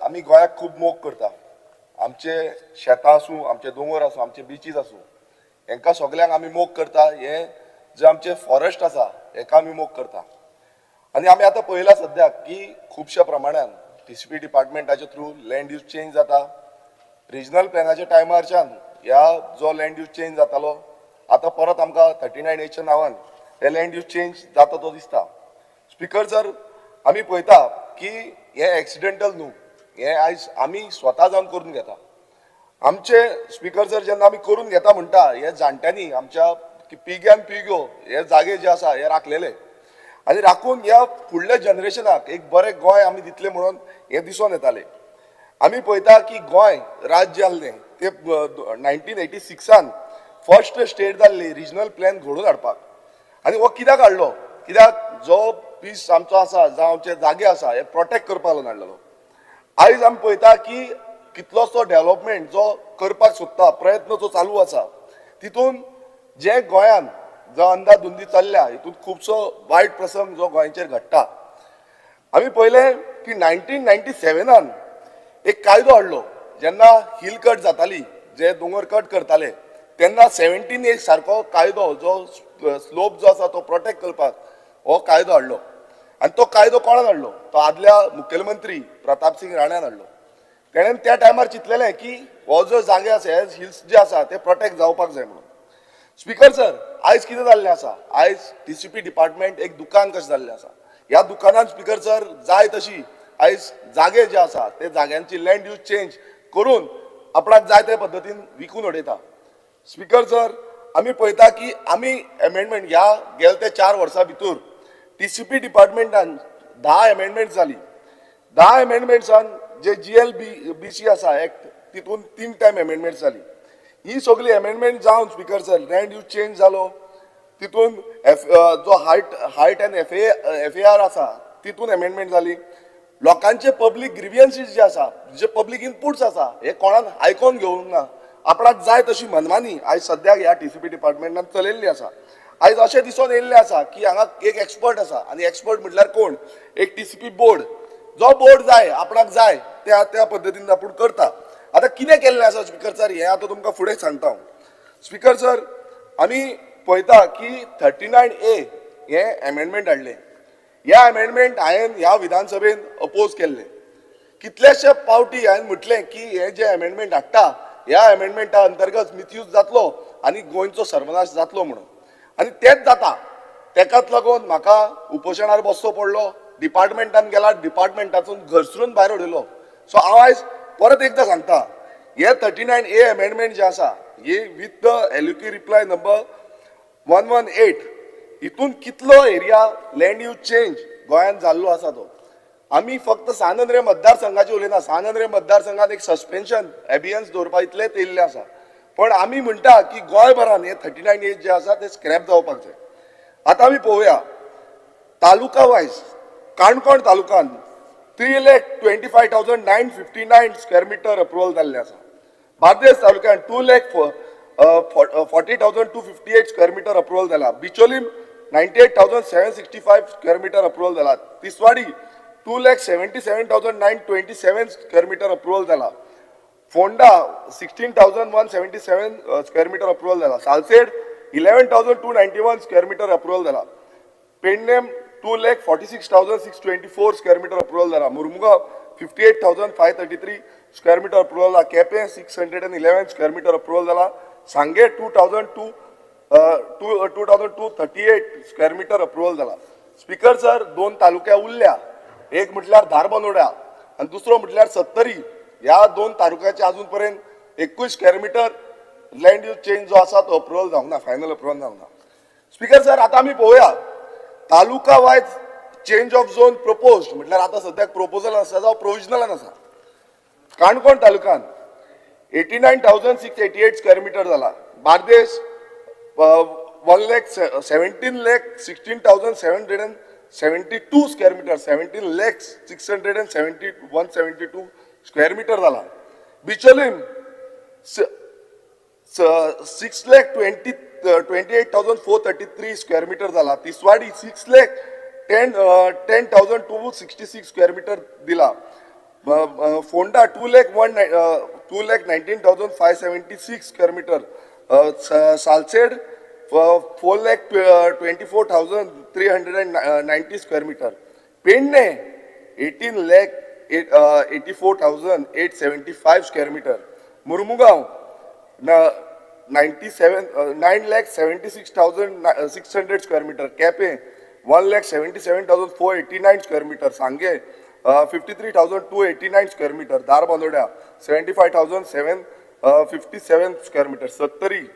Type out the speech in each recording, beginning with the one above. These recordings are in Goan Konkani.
आमी गोंयाक खूब मोग करता. आमचे शेतां आसूं, आमचे दोंगर आसूं, आमचे बिचीस आसूं, हेंकां सगल्यांक आमी मोग करता. हे जे आमचे फॉरेस्ट आसा हेका आमी मोग करता. आनी आमी आतां पळयलां सद्याक की खुबश्या प्रमाणान टीसीपी डिपार्टमेंटाच्या थ्रू लँड यूज चेंज जाता. रिजनल प्लॅनाच्या टायमारच्यान ह्या जो लँड यूज चेंज जातालो, आतां परत आमकां 39 एच्या नांवान हे लँड यूज चेंज जाता तो दिसता. स्पिकर सर, आमी पळयता की हे एक्सिडेंटल न्हू, हे आयज आमी स्वता जावन करून घेता आमचे. स्पिकर सर, जेन्ना आमी करून घेता म्हणटा, हे जाणट्यांनी आमच्या पिळग्यान पिळग्यो हे जागे जे आसा हे राखलेले आनी राखून ह्या फुडल्या जनरेशनाक एक बरें गोंय आमी दितले म्हणून हे दिसून येताले. आमी पळयता की गोंय राज्य जाल्लें ते 1986न फर्स्ट स्टेट जाल्ली रिजनल प्लॅन घडोवन हाडपाक. आनी हो कित्याक हाडलो? कित्याक जो पीस आमचो आसा, जावं आमचे जागे आसा, हे प्रोटेक्ट करपाक लागून हाडलेलो. आयज आमी पळयता की कितलोसो डेव्हलपमेंट जो करपाक सोदता, प्रयत्न जो चालू आसा, तितून जे गोंयान जो अंदाधुंदी चल्ल्या, हितून खुबसो वायट प्रसंग जो गोंयचेर घडटा. आमी पळयलें की 1997न एक कायदो हाडलो. जेन्ना हिल कट जाताली, जे दोंगर कट करताले, तेन्ना 17 एक सारको कायदो जो स्लोप जो आसा तो प्रोटेक्ट करपाक हो कायदो हाडलो. आनी तो कायदो कोणान हाडलो? तो आदल्या मुखेलमंत्री प्रतापसिंग राण्यान हाडलो. तेणेन त्या टायमार चिंतलेलें की हो जो जागे आसा, हे हिल्स जे आसा ते प्रोटेक्ट जावपाक जाय म्हणून. स्पिकर सर, आयज कितें जाल्लें आसा? आयज टीसीपी डिपार्टमेंट एक दुकान कशें जाल्लें आसा. ह्या दुकानान, स्पिकर सर, जाय तशी आयज जागे जे आसा ते जाग्यांची लँड यूज चेंज करून आपणाक जाय त्या पद्दतीन विकून उडयता. स्पिकर सर, आमी पळयता की आमी एमेंडमेंट ह्या गेले ते 4 वर्सां भितर टीसीपी डिपार्टमेंटान 10 एमेंडमेंट जाली. 10 एमेंडमेंट्सान जे जीएल बीसी आसा एक्ट, तितून तीन टायम एमेंडमेंट जाली. ही सगळी एमेंडमेंट जावन, speaker sir, land use change जालो. तितून एफ जो height and FAR आसा, तितून एमेंडमेंट जाली. लोकांचे पब्लीक ग्रिवियन्सीस जे आसा, जे पब्लीक इनपुट्स आसा, हे कोणाक आयकोन घेवंक ना. आपणाक जाय तशी मनमानी आयज सद्याक ह्या टीसीपी डिपार्टमेंटान चलयल्ली आसा. आयज अशें दिसून येयल्लें आसा की हांगा एक एक्सपर्ट आसा आनी एक्सपर्ट म्हटल्यार कोण? एक टीसीपी बोर्ड. जो बोर्ड जाय, आपणाक जाय त्या त्या पद्दतीन आपूण करता. आतां कितें केल्लें आसा, स्पिकर सर, हें आतां तुमकां फुडें सांगता हांव. स्पिकर सर, आमी पळयता की 39 ए हे एमेंडमेंट हाडलें. ह्या एमेंडमेंट हांवें ह्या विधानसभेन अपोज केल्लें. कितलेशे पावटी हांवें म्हटलें की हे जे एमेंडमेंट हाडटा, ह्या एमेंडमेंटा अंतर्गत मिसयूज जातलो आनी गोंयचो सर्वनाश जातलो म्हणून. आनी तेंच जाता. तेकाच लागून म्हाका उपोशणार बसचो पडलो. डिपार्टमेंटान गेला, डिपार्टमेंटातून घसरून भायर उडयलो. सो हांव आयज परत एकदां सांगता, हे 39 ए एमेंडमेंट जे आसा, हे with the LUK reply number 118, हितून कितलो एरिया लँड यूज चेंज गोंयांत जाल्लो आसा तो आमी फक्त सान आंद्रे मतदारसंघाचे उलयना. सान आंद्रे मतदारसंघात एक सस्पेन्शन एबियन्स दवरपा इतलेंच येयल्लें आसा, पण आमी म्हणटा की गोंयभरान हे 39 ए जे आसा ते स्क्रॅप जावपाक जाय. आतां आमी पळोवया तालुका वायज. काणकोण तालुकान 3,25,959 square meter approval जाल्लें आसा. बार्देस तालुक्यान 2,40,258 square meter approval जाला. बिचोलीम 98,765 square meter approval जाला. तिसवाडी 2,77,927 square meter approval जाला. फोंडा 16,177 square meter approval जाला. सालसेट 11,291 square meter approval जाला. पेडणेम 2,46,624 square meter approval जाला. मुरमुगांव 58,533 square meter approval जाला. केपें 611 square meter approval जाला. सांगे 2,238 square meter approval जाला. स्पिकर सर, दोन तालुक्या उरल्या. एक म्हटल्यार धारबांदोड्या आनी दुसरो म्हटल्यार सत्तरी. ह्या दोन तालुक्याचे अजून पर्यंत एकूय square meter land use change जो आसा तो अप्रुवल जावंक ना, फायनल अप्रुवल जावंक ना. स्पिकर सर, आतां आमी पळोवया taluka wise change of zone propose. म्हटल्यार आतां सद्याक प्रोपोजल आसा जावं प्रोविजनलान आसा. काणकोण तालुक्यान 89,688 square meter जाला. Bardez 1 lakh 17,16,772 square meter, 17 lakh 670 172 square meter जाला. बिचोलीम 6 lakh 28,433 square meter जाला. तिसवाडी 6 lakh 10,266 square meter दिला. Ponda 2,19,576 square meter, Salcete 4,24,390 square meter, Pernem 18,84,875 square meter, Mormugao 97 9,76,600 square meter, Quepem 1,77,489 square meter, Sanguem 53,289 square meter, Dharbandora 75,757 square meter, Sattari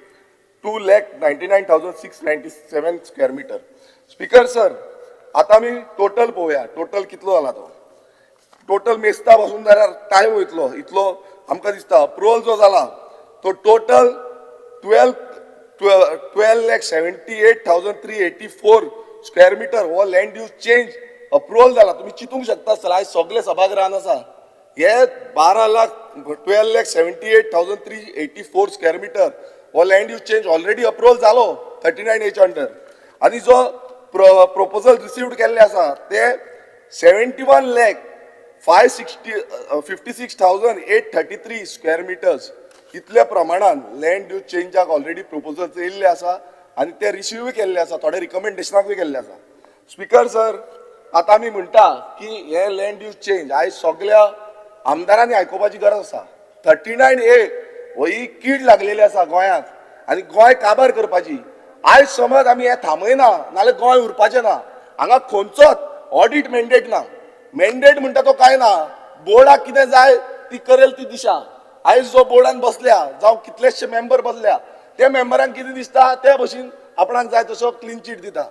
2,99,697 square meter. Speaker sir, आतां आमी टोटल पळोवया, टोटल कितलो जाला तो. टोटल मेजता बसून जाल्यार टायम वयतलो इतलो आमकां दिसता. अप्रुवल जो जाला तो total 12,78,384 square meter हो लँड यूज चेंज अप्रुवल जाला. तुमी चिंतूंक शकता सर, आयज सगळे सभागृहान आसा हे 12 लाख, 12,78,384 square meter हो land use change already approval जालो 39 एच अंडर. आनी जो प्रोपोजल रिसिव्ड केल्ले आसा ते 71 lakh 5 sixty 56,833 square meters. इतल्या प्रमाणान लँड यूज चेंजाक ऑलरेडी प्रोपोजल येयल्ले आसा आनी ते रिसिव्हूय केल्ले आसा, थोडे रिकमेंडेशनाकूय केल्ले आसा. स्पिकर सर, आतां आमी म्हणटा की हे लँड यूज चेंज आयज सगल्या आमदारांनी आयकुपाची गरज आसा. 39 ए ही कीड लागलेली आसा गोंयांत आनी गोंय काबार करपाची. आयज समज आमी हें थांबयना नाल्यार गोंय उरपाचें ना. हांगा खंयचोच ऑडीट मॅन्डेट ना. मॅन्डेट म्हणटा तो कांय ना. बोर्डाक कितें जाय ती करेल ती दिशा. आयज जो बोर्डान बसल्या जावं कितलेशे मेंबर बसल्या, त्या मेंबरांक कितें दिसता त्या भशेन आपणाक जाय तसो क्लीन चीट दिता.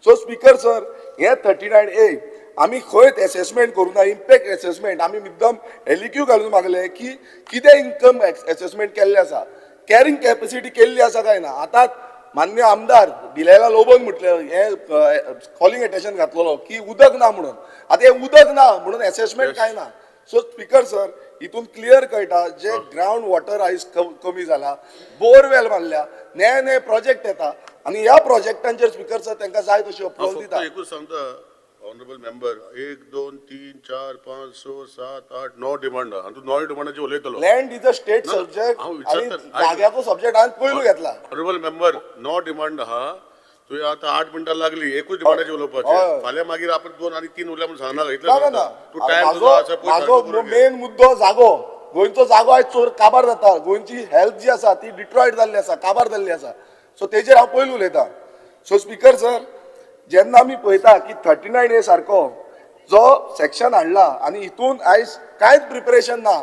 सो स्पिकर सर, हे 39 ए आमी खंयच एसेसमेंट करूं ना, इम्पॅक्ट एसेसमेंट. आमी मुद्दम एलईक्यू घालून मागले की कितें इन्कम एसेसमेंट केल्लें आसा, कॅरिंग कॅपॅसिटी केल्ली आसा काय ना. आतां मान्य आमदार डिलायला लोबोन म्हटलें, हे कॉलिंग अटेन्शन घातलेलो की उदक ना म्हणून. आतां हें उदक ना म्हणून एसेसमेंट काय ना. सो स्पिकर सर, हितून क्लियर कळटा जे ग्रावंड वॉटर आयज कमी जाला, बोरवेल मारल्या, नये नये प्रोजेक्ट येता आनी ह्या प्रोजेक्टांचेर स्पिकर सर तांकां जाय तशी हांव अप्रुवल फक्त दिता. एकूच सांगता ऑनरेबल मेंबर, एक, दोन, तीन, चार, पांच, स, सात, आठ, णव डिमांड आहा आनी तूं णव डिमांडाचेर उलयतलो. Land is a state ना, सब्जेक्ट हांव आनी विचारता. जाग्याचो सब्जेक्ट हांवें पयलू घेतला. ऑनरेबल मेंबर, णव डिमांड आहा, तुवें आतां 8 मिनटां लागली एकूच डिमांडाचेर उलोवपाचें. हय. फाल्यां मागीर आपण दोन आनी तीन उरल्या म्हणून सांगनाका इतलें ना ना ना. सांगता. तूं टायम तुजो म्हाजो आसा पळय म्हाजो सारको करून घे. मेन मुद्दो जागो. गोंयचो जागो आयज चोर काबार जाता. गोंयची हेल्थ जी आसा ती डिट्रॉयट जाल्ली आसा, काबार जाल्ली आसा. सो तेजेर हांव पयलू उलयतां. सो स्पिकर सर, जेन्ना आमी पळयता की 39 ए सारको जो सेक्शन हाडला आनी हितून आयज कांयच प्रिपरेशन ना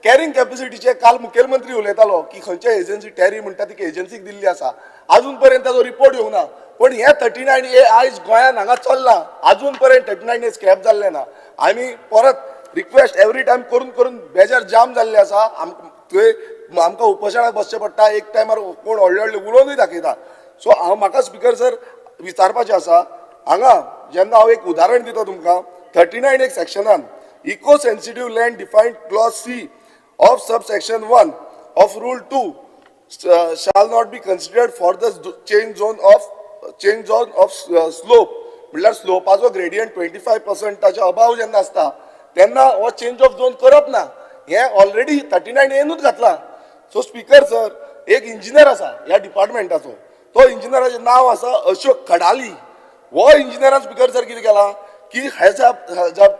कॅरिंग कॅपॅसिटीचे. काल मुखेलमंत्री उलयतालो की खंयच्या एजन्सी, टॅरी म्हणटा ती एजन्सीक दिल्ली आसा, अजून पर्यंत ताजो रिपोर्ट येवंक ना. पण हे 39 ए आयज गोंयांत हांगा चल्ला. अजून पर्यंत 39 ए स्क्रॅप जाल्ले ना. आमी परत रिक्वेस्ट एवरी टायम करून करून बेजार जाम जाल्ले आसा. थंय आमकां उपोशणाक बसचें पडटा. एक टायमार कोण व्हडले व्हडले उलोवनूय दाखयता. सो हांव म्हाका स्पिकर सर विचारपाचें आसा हांगा, जेन्ना हांव एक उदाहरण दिता तुमकां, 39 एक सेक्शनान eco sensitive land defined clause C of sub section 1 of rule 2 shall not be considered for the change zone of slope. म्हणल्यार स्लोपाचो ग्रेडियंट 25 पर्संटाच्या अबाव जेन्ना आसता तेन्ना हो चेंज ऑफ झोन करप ना. हें ऑलरेडी 39 एनूच घातलां. सो स्पिकर सर, एक इंजिनियर आसा ह्या डिपार्टमेंटाचो, तो इंजिनियराचें नांव आसा अशोक खडाली. हो इंजिनियरान स्पिकर सर कितें केलां की हेज्या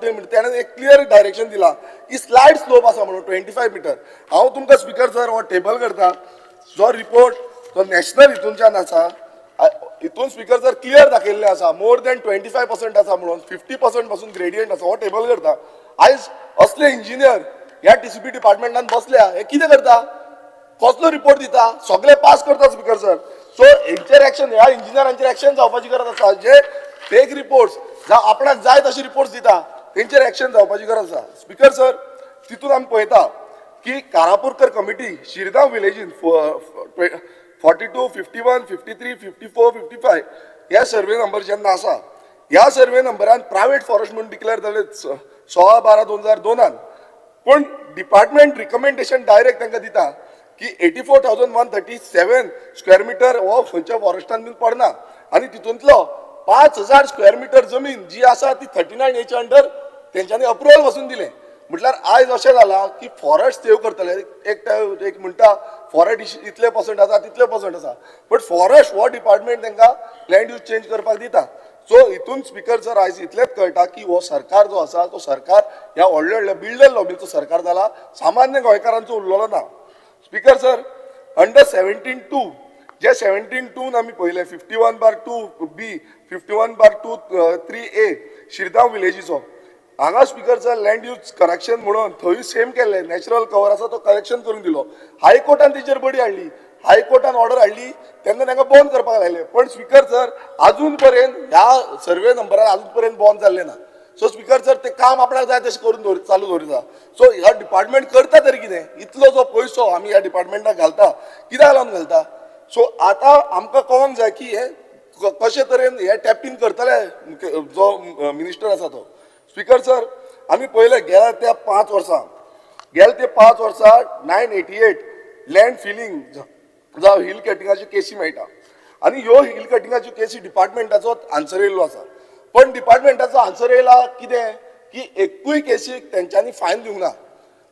तेणें एक क्लियर डायरेक्शन दिलां की स्लायट स्लोप आसा म्हणून 25 मिटर. हांव तुमकां स्पिकर सर हो टेबल करता, जो रिपोर्ट तो नॅशनल हितूनच्यान आसा. हितून स्पिकर सर क्लियर दाखयल्लें आसा मोर दॅन 25% आसा म्हणून, 50% पासून ग्रेडियंट आसा. हो टेबल करता. आयज असले इंजिनियर ह्या टीसीपी डिपार्टमेंटान बसल्या, हे कितें करता, कसलो रिपोर्ट दिता, सगळे पास करता. स्पिकर सर, सो हेंचेर एक्शन, ह्या इंजिनियरांचेर एक्शन जावपाची गरज आसा. जे फेक रिपोर्ट्स जावं आपणाक जाय तशे रिपोर्ट्स दिता तेंचेर एक्शन जावपाची गरज आसा. स्पिकर सर, तितून आमी पळयता की कारापूरकर कमिटी शिरगांव विलेजीन 42, 51, 53, 54, 55 ह्या सर्वे नंबर जेन्ना आसा, ह्या सर्वे नंबरान प्रायवेट फॉरेस्ट म्हणून डिक्लेअर जाले 16/12/2002. पूण डिपार्टमेंट रिकमेंडेशन डायरेक्ट तांकां दिता की 84,137 square meter हो खंयच्या फॉरेस्टान बीन पडना आनी तितूंतलो 5,000 स्क्वेअर मिटर जमीन जी आसा ती 39 एच्या अंडर तेंच्यांनी अप्रुवल पासून दिलें. म्हटल्यार आयज अशें जालां की फॉरेस्ट सेव करतले, एक एक म्हणटा फॉरेस्ट इतले पर्संट आसा, तितले पर्संट आसा, बट फॉरेस्ट हो डिपार्टमेंट तांकां लँड यूज चेंज करपाक दिता. सो हितून स्पिकर सर, आयज इतलेंच कळटा की हो सरकार जो आसा तो सरकार ह्या व्हडल्या व्हडल्या बिल्डर लॉबीचो सरकार जाला, सामान्य गोंयकारांचो उरलेलो ना. स्पिकर सर, अंडर 17(2), जे 17(2) आमी पळयलें, 51/2 B, 51/2(3)A Shirdao विलेजीचो, हांगा speaker sir, land use correction म्हणून थंय सेम केल्लें. नॅचरल कवर आसा तो करेक्शन करून दिलो. हायकोर्टान तेजेर बडी हाडली, हायकोर्टान ऑर्डर हाडली तेन्ना तांकां बंद करपाक लायलें. पण स्पिकर सर, अजून पर्यंत ह्या सर्वे नंबरार अजून पर्यंत बंद जाल्लें ना. सो स्पिकर सर, ते काम आपणाक जाय तशें करून दवर चालू दवरिता. सो ह्या डिपार्टमेंट करता तरी कितें? इतलो जो पयसो आमी ह्या डिपार्टमेंटाक घालता, कित्याक लागून घालता? सो आतां आमकां कळोंक जाय की हे कशे तरेन हे टॅपींग करतले जो मिनिस्टर आसा तो. स्पिकर सर, आमी पळयलें गेल्या त्या 5 वर्सां, गेले ते 5 वर्सां 988 लँड फिलींग जावं हिल कटिंगाच्यो केसी मेळटा आनी ह्यो हिल कटिंगाच्यो केसी डिपार्टमेंटाचो आन्सर येयल्लो आसा. पण डिपार्टमेंटाचो आन्सर येयला कितें की एकूय केसीक तेंच्यांनी फायन दिवंक ना.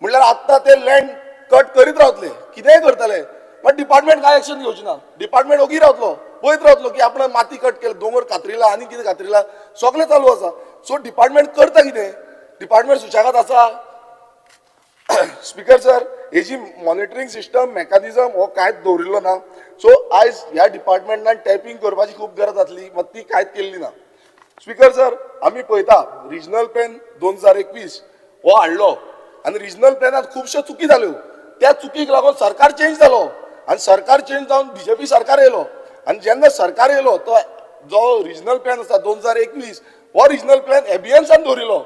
म्हणल्यार आत्तां ते लँड कट करीत रावतले, कितेंय करतले, बट डिपार्टमेंट काय एक्शन घेवची ना. डिपार्टमेंट ओगी रावतलो, पळयत रावतलो की आपण माती कट केली, दोंगर कातरिला आनी कितें कातरिला, सगळें चालू आसा. सो डिपार्टमेंट करता कितें? डिपार्टमेंट सुशेगाद आसा? स्पिकर सर, हेजी मॉनिटरींग सिस्टम, मेकॅनिजम हो कांयच दवरिल्लो ना. सो आयज ह्या डिपार्टमेंटान टॅपिंग करपाची खूब गरज आसली, मात ती कांयच केल्ली ना. स्पिकर सर, आमी पळयता रिजनल प्लॅन 2021 हो हाडलो आनी रिजनल प्लॅनात खुबश्यो चुकी जाल्यो. त्या चुकीक लागून सरकार चेंज जालो आनी सरकार चेंज जावन बीजेपी सरकार येयलो. आनी जेन्ना सरकार येयलो, तो जो रिजनल प्लॅन आसा 2021, हो रिजनल प्लॅन एबियन्सान दवरिलो.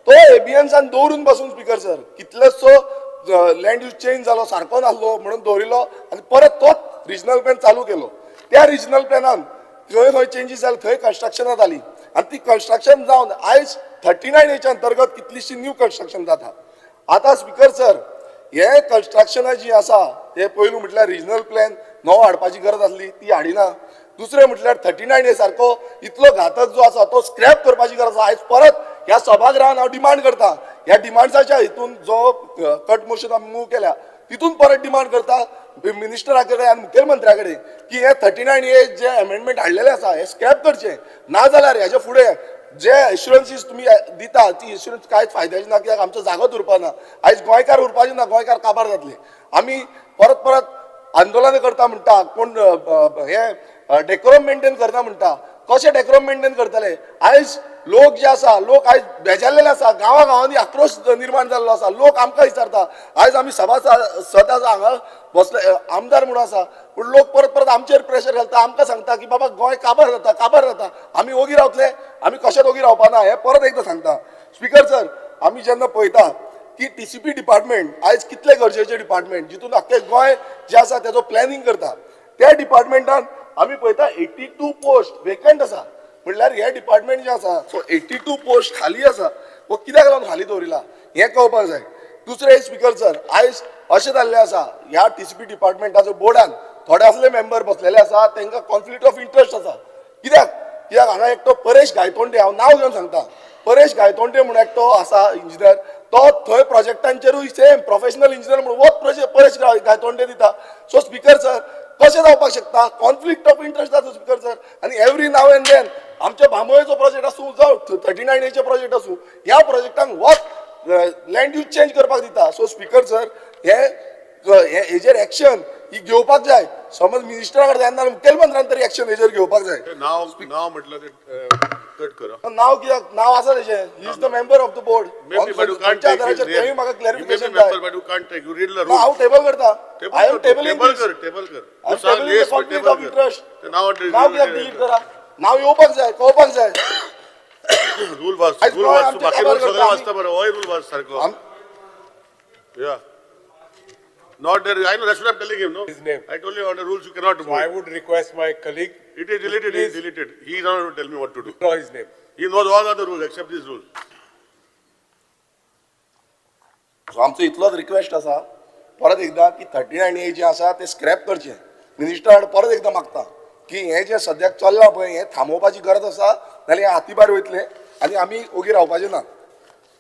तो एबियन्सान दवरून बसून, स्पिकर सर, कितलोसो लँड यूज चेंज जालो, सारको नासलो म्हणून दवरिलो आनी परत तोच रिजनल प्लॅन चालू केलो. त्या रिजनल प्लॅनान खंय खंय चेंजीस जाले, थंय कन्स्ट्रक्शनां जाली आनी ती कन्स्ट्रक्शन जावन आयज 39 हेच्या अंतर्गत कितलीशी न्यू कन्स्ट्रक्शन जाता. आतां स्पिकर सर, हे कन्स्ट्रक्शनां जी आसा ते पयलू म्हटल्यार रिजनल प्लॅन नवो हाडपाची गरज आसली, ती हाडिना. दुसरें म्हटल्यार 39 ए सारको इतलो घातक जो आसा तो स्क्रॅप करपाची गरज आसा. आयज परत ह्या सभागृहान हांव डिमांड करता, ह्या डिमांड्साच्या हितून जो कट मोशन आमी मूव केल्या तितून परत डिमांड करता मिनिस्टरा कडेन आनी मुखेलमंत्र्या कडेन की हे 39 ए जे अमेंडमेंट हाडलेले आसा हे स्क्रॅप करचे. ना जाल्यार हेच्या फुडें जे एश्युरन्सीस तुमी दिता ती एश्युरन्स कांयच फायद्याची ना, कित्याक आमचो जागोच उरपा ना. आयज गोंयकार उरपाचे ना, गोंयकार काबार जातले. आमी परत परत आंदोलनां करता म्हणटा, कोण हे डेकोरम मेंटेन करता म्हणटा. कशें डेकोरम मेंटेन करतले? आयज लोक जे आसा, लोक आयज बेजारलेले आसा. गांवा गांवांनी आक्रोश निर्माण जाल्लो आसा. लोक आमकां विचारता. आयज आमी सभा सद आसा, हांगा बसले आमदार म्हणून आसा, पूण लोक परत परत आमचेर प्रेशर घालता, आमकां सांगता की बाबा गोंय काबार जाता, काबार जाता. आमी ओगी रावतले? आमी कशेंच ओगी रावपा ना, हें परत एकदां सांगता. स्पिकर सर, आमी जेन्ना पळयता की टीसीपी डिपार्टमेंट आयज कितले गरजेचे डिपार्टमेंट, जितून आख्खें गोंय जें आसा तेजो प्लॅनिंग करता, त्या डिपार्टमेंटान आमी पळयता 82 पोस्ट वेकंट आसा. म्हणल्यार हे डिपार्टमेंट जें आसा, सो 82 पोस्ट खाली आसा. हो कित्याक लागून खाली दवरिला हें कळपाक जाय. दुसरें, स्पिकर सर, आयज अशें जाल्लें आसा, ह्या टीसीपी डिपार्टमेंटाचो बोर्डान थोडे असले मेंबर बसलेले आसा, तांकां कॉन्फ्लिक्ट ऑफ इंट्रस्ट आसा. कित्याक? कित्याक हांगा एकटो परेश गायतोंडे, हांव नांव घेवन सांगता, परेश गायतोंडे म्हणून एकटो आसा इंजिनियर, तो थंय प्रोजेक्टांचेरूय सेम प्रोफेशनल इंजिनियर म्हणून वच परेश गायतोंडे दिता. सो स्पिकर सर, कशें जावपाक शकता? कॉन्फ्लिक्ट ऑफ इंट्रस्ट जाता, स्पिकर सर. आनी एवरी नाव एंड then आमच्या बांबोळेचो प्रोजेक्ट आसूं जावं 39 एचे प्रोजेक्ट आसूं, ह्या प्रोजेक्टांक वच लँड यूज चेंज करपाक दिता. सो स्पिकर सर, हे हे हेजेर एक्शन ही घेवपाक जाय. समज मिनिस्टरा कडेन जायना, मुखेलमंत्र्यान तरी एक्शन हेजेर घेवपाक जाय. ते नाव नाव म्हटलं ते कट करा. नाव कित्याक? नाव आसा तेजें. He is the member of the board. Maybe, but you can't take his name. तेंय म्हाका You may be clarification जाय. member, but you can't take. You read the rule. हांव टेबल करता. I am tabling. Table कर, टेबल कर. I am tabling the conflict of interest. नाव. नाव कित्याक डिलीट करा? नाव येवपाक जाय, कळपाक जाय. रूल वाच. आयज रूल गोंय वाच. आमचें बाकी काबार रूल सगळे करता. वाचता बरं. होय रूल वाच सारको. Yeah. Not there. I know, that's what I'm telling him, no? His name. I told you on the rules you cannot So I move. would request my colleague It is deleted, it is Please. deleted. He is not going to tell me what to do. Draw his name. He knows all other rules except this rule. So आमचो इतलोच रिक्वेस्ट आसा परत एकदां की 39 ए जे आसा ते स्क्रॅप करचें. मिनिस्टर परत एकदां मागता की हें जें सद्याक चल्लां पळय, हें थांबोवपाची गरज आसा, नाल्यार हें हाती भायर वयतलें आनी आमी ओगी रावपाचें ना.